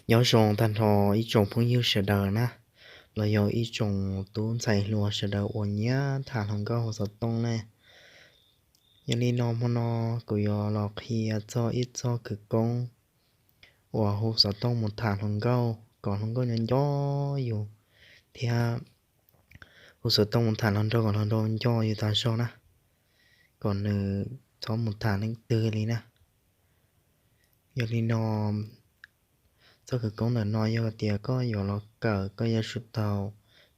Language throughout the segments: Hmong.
Nyob zoo tag nrho ib tsoom phooj ywg sawv daws na, los yog ib tsoom tub ntxhais hluas sawv daws uas nyiam tham hluas nkauj hu xov tooj ne. Yog li no hmo no kuv yuav los qhia txog ib txoj khawv koob uas hu xov tooj mus tham hluas nkauj kom hluas nkauj nco nco yus, thiab hu xov tooj mus tham hluas nraug kom hluas nraug nco yus tas zog na, kom nws txhob mus tham leej twg li na. Yog li no, txoj khawv koob ntawm no yog tias koj yuav los kawm, koj yuav tsum tau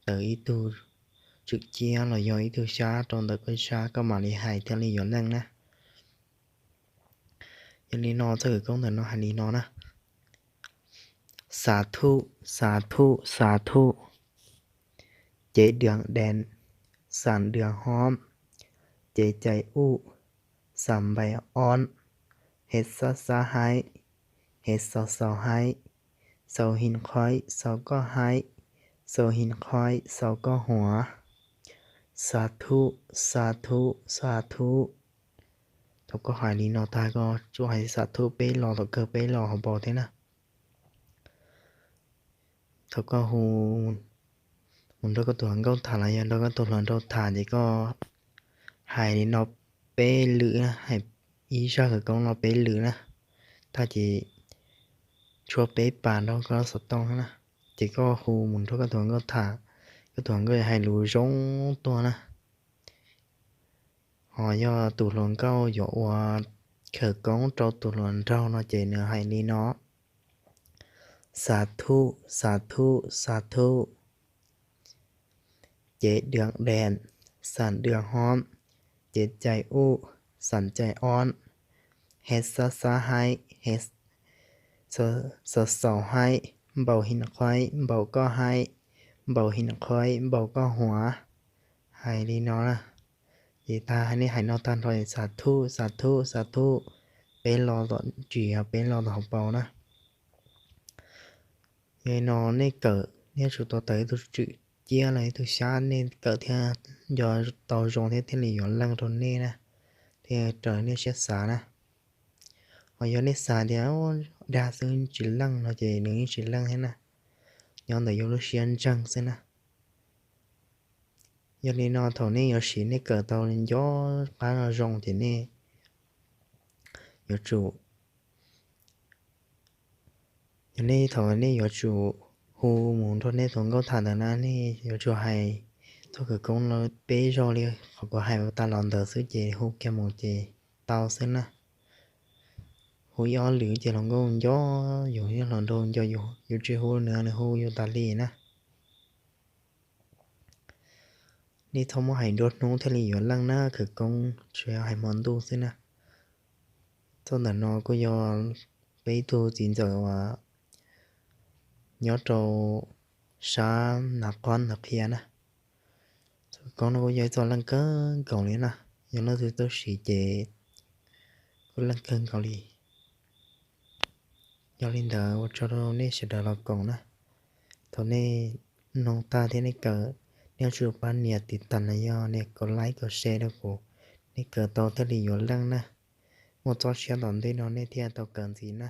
tawm ib tug tswm ciab los yog ib tug xyab rau ntawm koj sab koj mam li hais thiaj li yuav leej na. Yog li no txoj khawv koob ntawm no hais li no na: Xav thuj, xav thuj, xav thuj, cev dwm dees, xam dwm hob, cev cai uj, xam npais ob, hev xab xab haib, hev xaus xaus haib, xaus hin qhoib xaus koj haib, xaus hin qhoib xaus koj huav. Xav thuj, xav thuj, xav thuj. Thaum koj hais li no tag koj tsuas hais xav thuj peb los tom kawg peb los hauv paus thiab na. Thaum koj hu mus nrog koj tus hluas nkauj tham los yog nrog koj tus hluas nraug tham ces koj hais li no peb lwm na, hais ib zaj khawv koob no peb lwm na, tag ces tshuab peb pas nrog koj xov tooj na, ces koj hu mus nrog koj tus hluas nkauj tham, koj tus hluas nkauj yuav hais lus zoo tuaj na. Ho yog tus hluas nkauj yuav ua khawv koob rau tus hluas nraug no ces nws hais li no: Xav thuj, xav thuj, xav thuj, cev dwm dees, xam dwm hob, cev cai uj, xam cai ob, hev xab xab haib, hev xaus xaus haib, npaus hin qhoib npaus koj haib, npaus hin qhoib npaus koj huav. Hais li no na, ces tag nej hais no tag nrho xav thuj, xav thuj, xav thuj peb los tom tsis yog peb los tom hauv paus na. Yog li no nej kawm nej yuav tsum tau tawm ib tug tswm ciab los ib tug xyab, nej kawm thiaj nco tau zoo thiab thiaj li yuav leej rau nej na, thiaj raws nej siab xav na. Ho yog nej xav tias dag xwb tsis leej no ces nws yeej tsis leej thiab na, nyob ntawm yus lub siab ntseeg xwb na. Yog li no thaum nej yuav siv nej kawm tau li nco qab no zoo ces nej yuav tsum, yog nej thaum nej yuav tsum hu mus nrog nej tus hluas nkauj tham ntawd na, nej yuav tsum hais txoj khawv koob no peb zaug li qhov kuv hais tas los ntawd xwb ces hu kiag mus ces tau xwb na. Hu ib ob lwm ces hluas nkauj nco yus thiab hluas nraug nco yus, yus tsis hu nws, nws hu yus tas li na. Nej txhob muab hais nruab hnub thiaj li yuav leej na, khawv koob tsuas yog hais hmo ntuj xwb na. Txoj ntawm no kuj yog peb ib tug txiv ntxawm uas nyob rau sab Nav Qhob ntawd qhia na. Txoj khawv koob no kuj yog ib txoj leej kawg nkaus li na, yog leej twg tau siv ces kuj leej kawg nkaus li. Yog li ntawd ua tsaug rau nej sawv daws los koom na. Thaum nej mloog tag thiab nej kawm, nej yuav tsum pab nias tiv tas los yog nias kom like kom share rau kuv, nej kawm tau thiaj li yuav leej na. Muaj txoj siab tom ntej no nej thiaj tau kawm ntxiv na.